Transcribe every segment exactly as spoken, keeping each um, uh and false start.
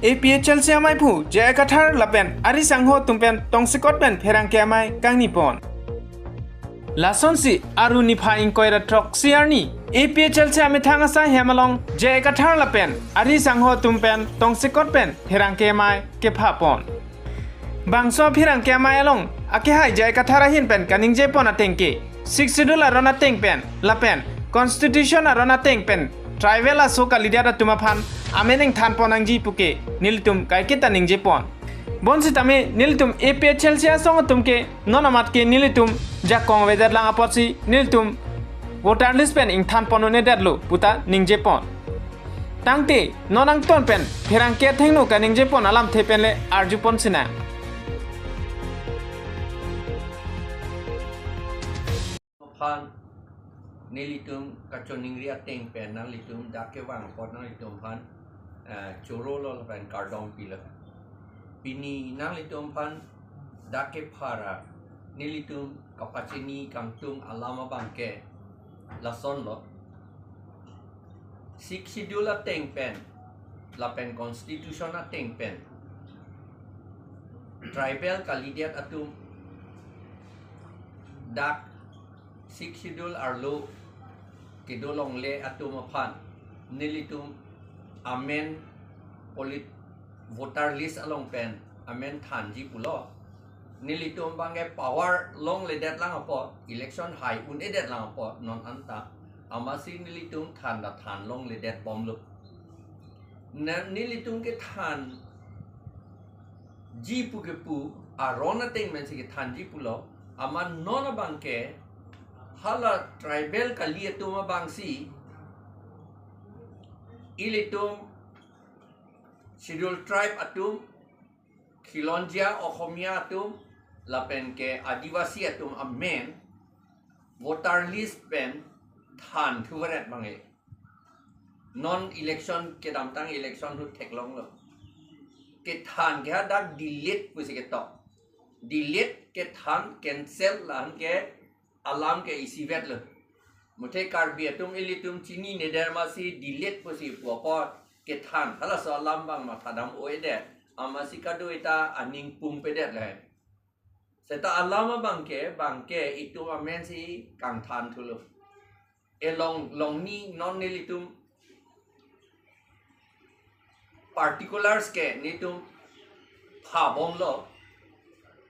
A P H L C amaiphu J I Kathar lapen ari sangho atum pen tongsekot pen pherangke amei kangni pon. Lasonsi Aru niphai ingkoi ra throksi arni A P H L C amethang asai hem along J I Kathar lapen ari sangho atum pen tongsekot pen pherangke amei kepha pon. Bangso pherangke amei along akehai J I Kathar ahin pen kaningje pon ateng ke Sixth Schedule aron ateng pen lapen Constitution aron ateng pen tribal aso kalidet atum aphan amen ingthan pon nangji puke nelitum kaiketa ningje pon. Bonsitame nelitum A P H L C asong atum ke non amat ke nelitum jakong avedet lang apotsi nelitum voter list pen ingthan pon un-edetlo puta ningje pon. Tangte non angton pen pherangke athengno kaningje pon alamthe pen le arju pon sinang. Aphan nelitum kachoningri ateng pen nanglitum dak kevang apot nanglitum aphan, eh, chorolo lapen kardom pilo. Pini nanglitum aphan dak kepha ra nelitum kapachini kangtung alam abang ke lasonlo. Sixth Schedule ateng pen lapen Constitution ateng pen tribal kalidet atum dak Sixth Schedule arlo kedo longle atum aphan nelitum amen polit voter list along pen amen thanji pulo. Nelitum abang ke power longledet lang apot, election hai un-edet lang apot non anta amatsi nelitum than ta than longledet bomlo. Ne- nelitum kethanji pu kepu aron ateng pensi kethanji pulo. Amat non abang ke hala tribal kali atum abangsi ilitum Schedule Tribe atum, Khilonjia Okhomia atum lapen ke Adivasi atum amen voter list pen than thuvaret abang ke. Non election kedamtang election ahut theklonglo. Kethan ke hadak delete pusi ketok. Delete, kethan, cancel lahen ke alam ke isivetlo. Muthe Karbi atum ilitum chinine der amatsi delete pusi pu apot kethan halaso alam abang matha dam-o-edet. Amatsi kado-eta aning pumpedet le. Seta alam abang ke, abang ke itum amensi kangthan thulo. Elong longni non nelitum particulars ke nelitum phabomlo.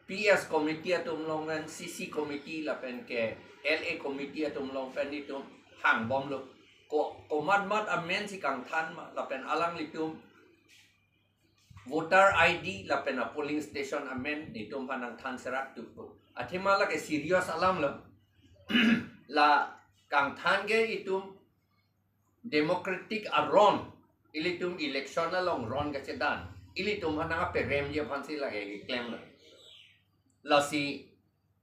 P S committee atum along pen, C C committee lapen ke L A committee atum along pen nelitum hangbomlo. Ko komat mat amensi kangthan ma lapen alanglitum voter I D lapen a polling station amen nelitum aphan nangthan serak tu. Athema lake serious alamlo. La kangthan ke itum democratic aron, ilitum election along ron kachedan, ilitum aphan nangperemji aphansi lake keklemlo. Lasi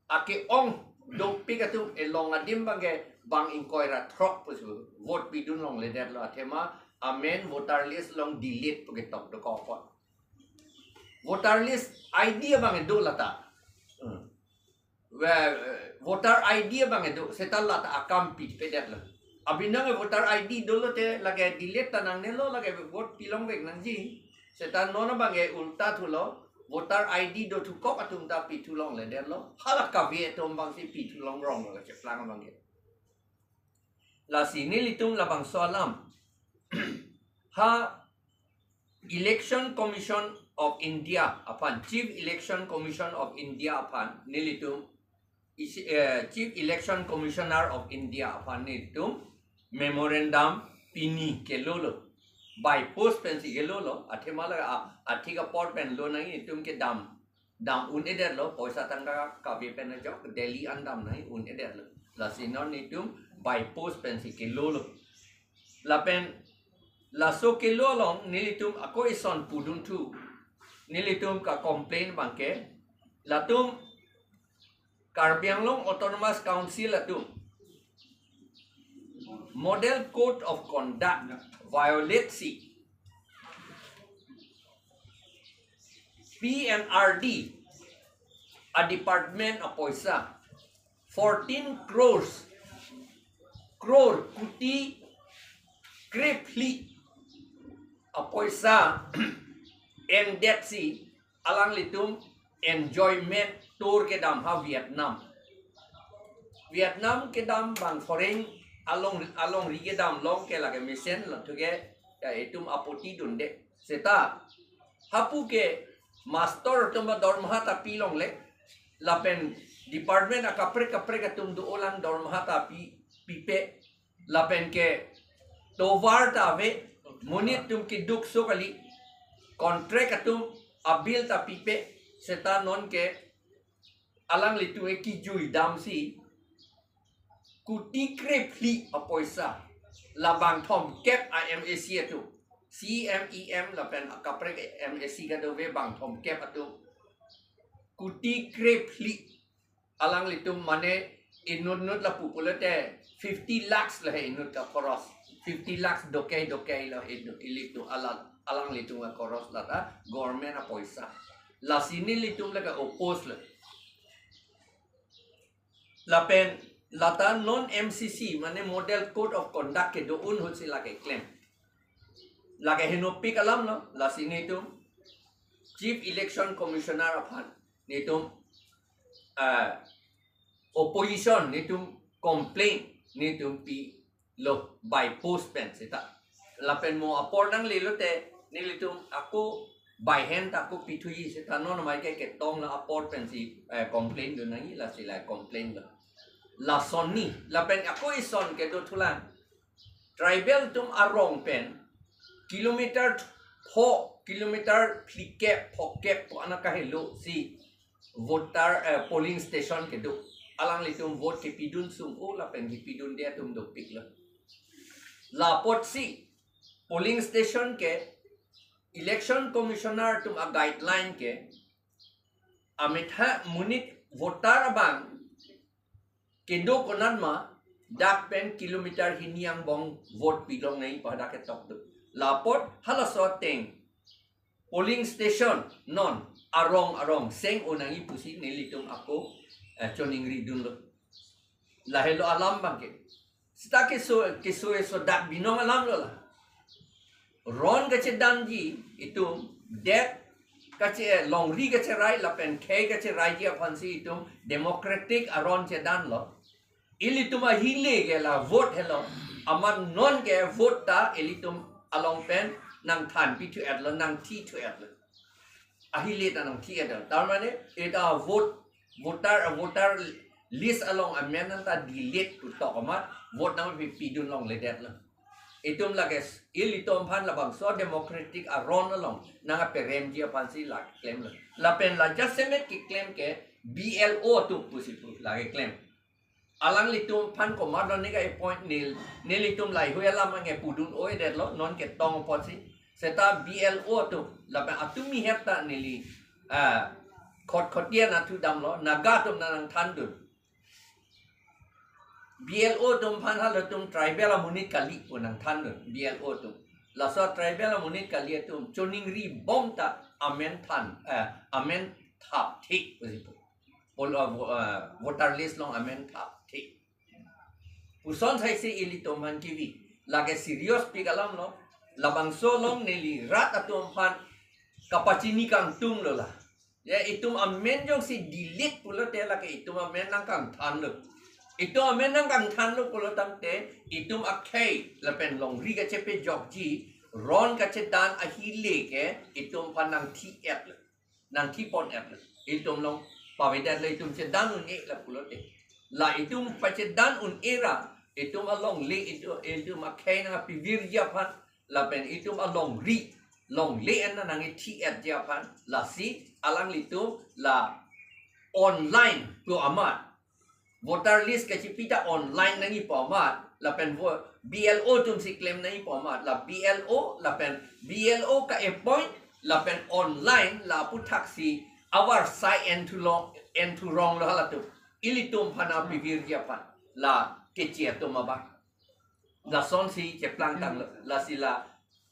ake-ong dopik atum elong adim abang ke bang ingkoi ra throk pusi vote pidun longledetlo, athema amen voter list along delete pu ketok dokok apot. Voter list I D abang ke do lata. Hmm. Ve- voter I D abang ke do, seta lata akam pipedetlo. Abinong ke voter I D dolo te lake delete ta nangnelo, lake vote pilongvek nangji. Seta non abang ke ulta thulo, voter I D do thukok atum ta pithu longledetlo. Hala kave atum abangsi pithu longronglo cheplang abang ke. Lasi nelitum labangso alam. Ha Election Commission of India aphan, Chief Election Commission of India aphan nelitum isi- eh, Chief Election Commissioner of India aphan nelitum memorandum pini kelolo. By post pensi kelolo, athema la a- athik apor pen lonang, itum kedam dam un-edetlo, poisa tangka kave pen ajok Delhi an dam nangji un-edetlo. Lasi non nelitum by post pensi kelolo. Lapen laso kelo along nelitum ako ison pudun thu. Nelitum ka complain abang ke, latum Karbi Anglong Autonomous Council atum Model Code of Conduct violate si P N R D a department apoisa fourteen crores, crore, kuti, krepli apoisa endet si alanglitum enjoyment tour kedam ha Vietnam. Vietnam kedam bang foreign along alongri kedam long ke lake mesen lo thuke, ya, itum apoti dunde. Seta hapu ke master atum dormaha ta pilongle, lapen department akaprek kaprek atum do-olang dormaha ta pi pipe, lapen ke tovar ta ave, monit atum keduk so kali, contract atum abill ta pipe, seta non ke alanglitum ke kijui damsi kuti krephli apoisa la bang thomkep a MAC atum, CEM, EM lapen akaprek MAC kadove bang thomkep atum kuti krephli alanglitum mane inut nut lapu pulote fifty lakhs lahe inut ka khoros, fifty lakhs dokai dokai lahe inut ilitum alang alanglitum ka khoros lata government apoisa. Lasi nelitum lake oppose le. Lapen lata non MCC mane Model Code of Conduct kedo-un ahut si lake klem. Lake henopik alam lo, lasi netum Chief Election Commissioner aphan netum, ah, opposition netum complaint netum pilo by post pen seta. Lapen mo apor nangle lote nelitum ako by hand ako pithuji seta non mai ke ketong la apor pensi, eh, complaint dun nangji, lasi la complaint lo. Lason ni, lapen ako ison kedo thulang. Tribal atum arong pen kilometer pho, kilometer phlikep, phokep ko ana kahelo si voter, eh, polling station kedo. Alanglitum vote kepidun sung-o lapen kepidunde atum dopik lo. Lapotsi polling station ke Election Commissioner atum a guideline ke ametha monit voter abang kedo konat ma dak pen kilometer hini angbong vote pilong nangji pu hadak ketok do. Lapot halaso ateng polling station non arong arong seng-o nangji pusi nelitum ako, eh, choningri dunlo. Lahelo alam abang ke. Seta keso keso eso dak binong alam lo la. Ron kachedanji itum det kache longri kacherai lapen khei kacheraiji aphansi itum democratic aron chedanlo. Ilitum ahile ke la vote helo. Amat non ke vote ta ilitum along pen nangthan pithu-etlo, nangthi thu-etlo. Ahile ta nangthi-etlo. Tar mane eta vote, voter, voter list along amen nang ta delete pu tok amat vote nangpi pidun longledetlo. Itum lake s- ilitum aphan labangso democratic aron along nangperemji aphansi lake klemlo. Lapen la jasemet keklem ke BLO atum pusi pu lake klem. Alanglitum aphan komat lo ne ka-appoint nel, nelitum laheihui alam ange pudun-o-edetlo, non ketong apotsi. Seta BLO atum, lapen atum mihet ta neli, ah, khot khotian athu damlo, Naga atum na nangthandun. BLO atum aphan halatum tribal amonit kali pu nangthandun, BLO atum. Laso tribal amonit kali atum, choningri bom ta amen than, eh, amen thap thik pusi pu. Pol-, uh, vo-, uh, voter list along amen thap thik. Puson saisi ilitum aphan kivi. Lake serious pik alam lo. Labangso along neli rat atum aphan kapachini kangtung lo la. Ya itum amen jongsi delete pulote lake itum amen nangkangthanlo. Itum amen nangkangthanlo pulo tangte itum akhei lapen longri kachepejokji, ron kachedan ahile ke itum aphan nangthi-etlo. Nangthipon-etlo. Itum along pavedet lo itum chedan un-e la pulote. La itum pachedan un-e ra, itum alongle, itum, itum akhei nangpivirji aphan, lapen itum alongri, longle en nangthi-etji aphan, lasi alanglitum la online pu amat. Voter list kachipi ta online nangji pu amat, lapen vo-, BLO atum si klem nangji pu amat, la BLO, lapen BLO ka-appoint, lapen online la aputhaksi avarsai enthu long, enthu ronglo halatum. Ilitum aphan nangpivirji aphan, la kechi atum abang. Lasonsi cheplangtanglo, lasi la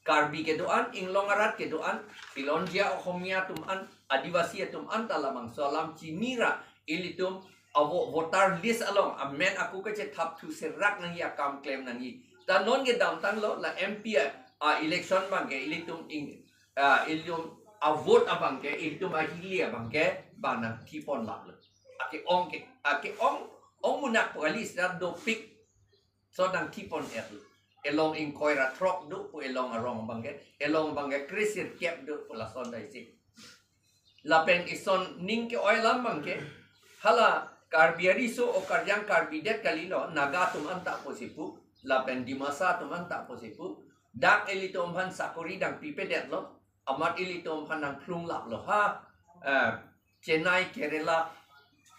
Karbi kedo-an, Inglong arat kedo-an, Khilonjia Ohomia atum an, Adivasi atum an ta labangso alam chini ra, ilitum avo voter list along amen ako kachethap thu serak nangji akam klem nangji. Ta non kedamtanglo la MP a, a election abang ke ilitum ing, a, ilitum a-vote abang ke, itum ahili abang ke, bang nangthipon laplo. Ake-ong ke, ake-ong, ong munak po kali seta dopik, so nangthipon etlo. Elong ingkoi ra throk do pu elong arong abang ke, elong abang ke kre sirkep do pu lason dai si. Lapen ison ning ke-oi alam abang ke, hala Karbi ariso o Karjang Karbi det kalilo, Naga atum anta pusi pu, lapen Dimasa atum anta pusi pu, dak ilitum aphan sakori dang pipedetlo, amat ilitum aphan nangplung laplo ha, eh, Chennai, Kerala,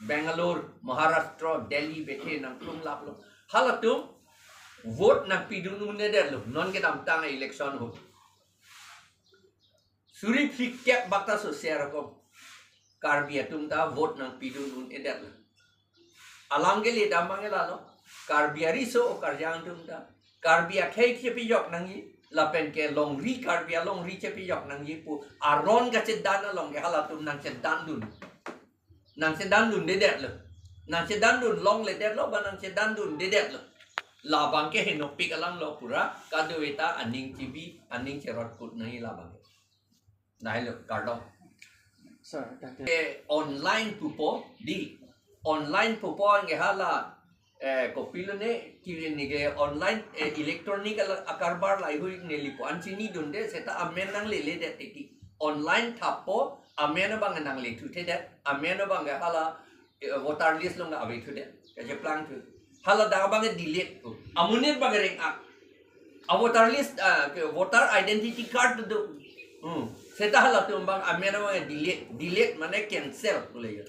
Bangalore, Maharashtra, Delhi bethe nangplung laplo. Halatum vote nangpidun un-edetlo, non kedamtang election ahut. Suri phlikep bak ta so share ko. Karbi atum ta vote nangpidun un-edetlo. Alam ke le dam abang ke lalo. Karbi ariso o Karjang atum ta, Karbi akhei chepejok nangji, lapen ke longri, Karbi alongri chepejok nangji pu aron kachedan along ke halatum nangchedandun. Nangchedandundedetlo. Nangchedandun longledetlo, ba nangchedandundedetlo. Labang ke henopik alam lo pura, kadokave ta aning chibi, aning cherot kut nangji labang. Dai lo, kardom. Sir, thank you. Eh, online pupo, di. Online pupo anke hala, eh, kopilo ne, kiri ne ke online, eh, electronic ala, akarbar laheihui neli pu-an chinidunde, seta amen nangleledet tiki. Online thappo, amen abang nanglethuthedet, amen abang ke hala, eh, voter list along avethudet, kacheplangthu. Hala dak abang ke delete pu. Amonit abang ke reng-ak. A-voter list, ah, ke voter identity card do. Hmm. Seta halatum abang amen abang delete, delete mane cancel pule ya.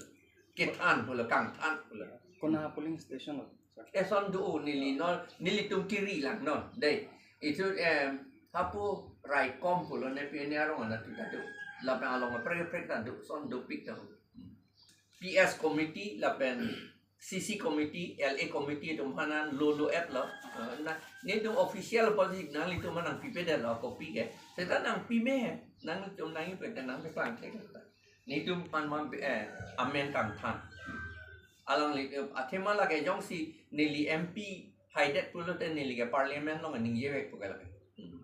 Kethan pule, kangthan pule. Kona polling station lo, sir? Eson do neli non, nelitum kiri lang non. Dei. Itu, em, hapu raikom pulo ne pi ne arong ana tu tadu. Lapen along prek prek tadu, son dopik tadu. Hmm. P S committee lapen C C committee, L A committee atum aphan an lo lo-etlo. Eh, na, netum official policy nanglitum aphan nangpipedetlo copy ke. Seta nangpime, nanglitum nangpipede nangpiplang ke kata. Netum aphan mam, eh, amen kangthan. Alangli, eh, athema lake jongsi neli M P haidet pulote neli ke parliament along ningje vek pu ke lake. Hmm.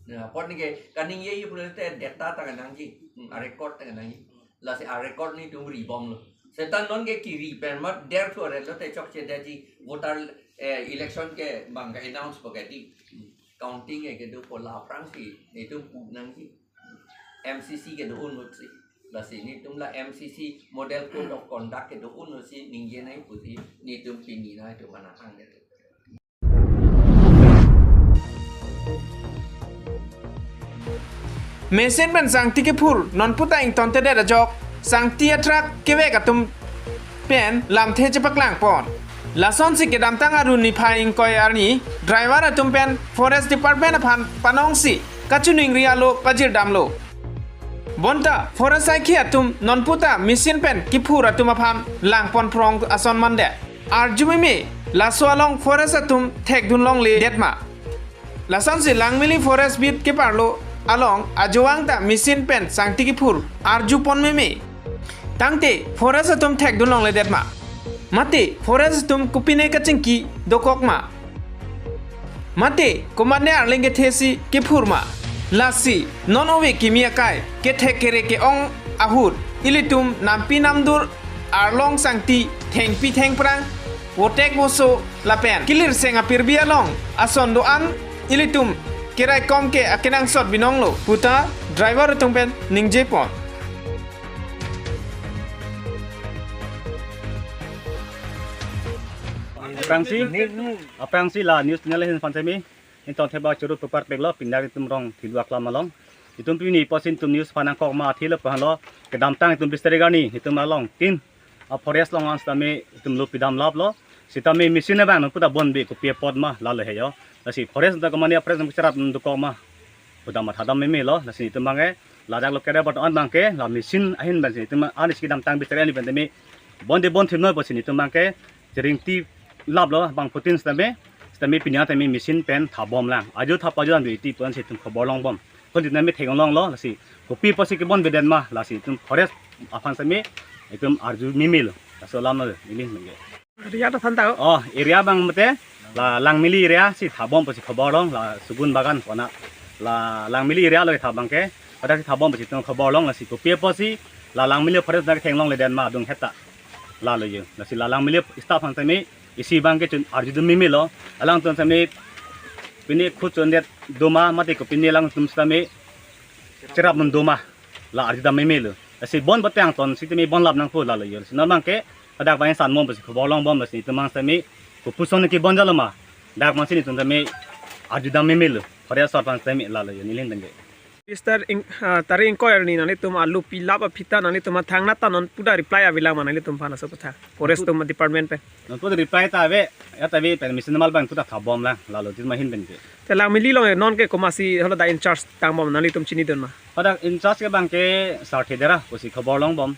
Na, apot neli ke kaningjeji pulote data ta kenangji, hmm, a-record ta kenangji. Lasi a-record netum ribomlo. Seta non ke kiri pen mat der thu aret lote chokchedetji voter, eh, election ke abang ke announce po ke di. Hmm. Counting ke kedo po la aphrangsi netum pu nangji. M C C kedo un ahut si. Lasi netum la M C C model code of conduct kedo un ahut si ningje nangji pusi netum pini nangtum mana hang kedo. Mesen pen sangti kephur non puta ingtontedet ajok, sangti atruck kevek atum pen lamthe chepaklangpon. Lasonsi kedamtang arni niphai ingkoi arni driver atum pen Forest Department aphan panongsi kachiningri alo pajirdamlo. Bonta Forest asaikhi atum non puta machine pen kephur atum aphan langponphrong ason mande. Arjumeme, laso along Forest atum thekdun longledetma? Lasonsi Langmili Forest Beat keparlo along ajovang ta machine pen sangti kephur arjupon meme. Tangte Forest atum thekdun longledetma? Mate Forest atum kopine kachingki dokokma? Mate komatne arleng kethesi kephurma? Lasi non ove kimi akai kethek kere ke-ong ahut ilitum nampi namdur arlong sangti thengpi thengphrang, votek voso lapen kilirseng apirbi along ason do-an ilitum keraikom ke akenangsot binonglo puta driver atum pen ningjepon. Aphrangsi, aphrangsi la news channel ahin aphan semi ingtongthebak churu pepar peklo, pindak itum rong thidu aklam along. Itum pini posin itum news aphan nangkokma athilo aphanlo, kedamtang itum bis tarik arni itum along tin a-forest along an sitame itum lo pidam laplo. Sitame machine abang nang puta bonbe kopi apotma lalo hejo. Lasi forest ta komani a-forest nang cherap nang dokokma puta mathadam memelo. Lasi itum abang ke ladak lo kere bot on abang ke la machine ahin abang si itum anis kedamtang bis tarik arni pen tame bonde bonthipnoi pusi itum abang ke cheringti laplo bangphutin sitame, sitame pini tame machine pen thabomlang. Ajo thap ajo an iti pu-an si itum khobor longbom. Kon itum tame theklonglo, lasi kopi pusi kebonbedetma, lasi itum forest aphan sitame itum arju memelo. Laso alam lo neli menge. Area ta than tao. Oh, area abang mate la Langmili area si thabom pusi khobor long, la Sugun Bagan kona. La Langmili area lo tha abang ke Hadak thabom pusi itum khobor long, lasi kopi apotsi la Langmili forest dak theklongledet ma adung heta. Lalo jo. Lasi la Langmili staff aphan tame isi abangke chun arjudun memelo. Alangtum tame pine khut chondet doma mate ko pine alangtum tame cherapdun doma, la arjudam memelo. Lasi bon boteng ton sitame bon lap nangpo, lalo jo. Lasi non abangke hadak abang sanbom pusi khobor longbom, lasi itum abang tame kopuson ke bon jalo ma, dak abangsi itum tame arjudam memelo. Forest asor aphan tame, lalo jo, neli pen ke. Minister ing, ah, tarik ingkoi arni nanglitum alu pilap aphita nanglitum athang nata non puda reply avelang ma nanglitum aphan, laso aphuthak forest atum department pen? Non puda reply ta ave, ya ta ave, permission mal abang puda thabom lang, lalo jin mahin pen ke. Te Langmili along non ke komatsi haladak in charge tangbom, nanglitum chinidun ma? Hadak in charge ke abangke Sarthe Dera pusi khobor longbom.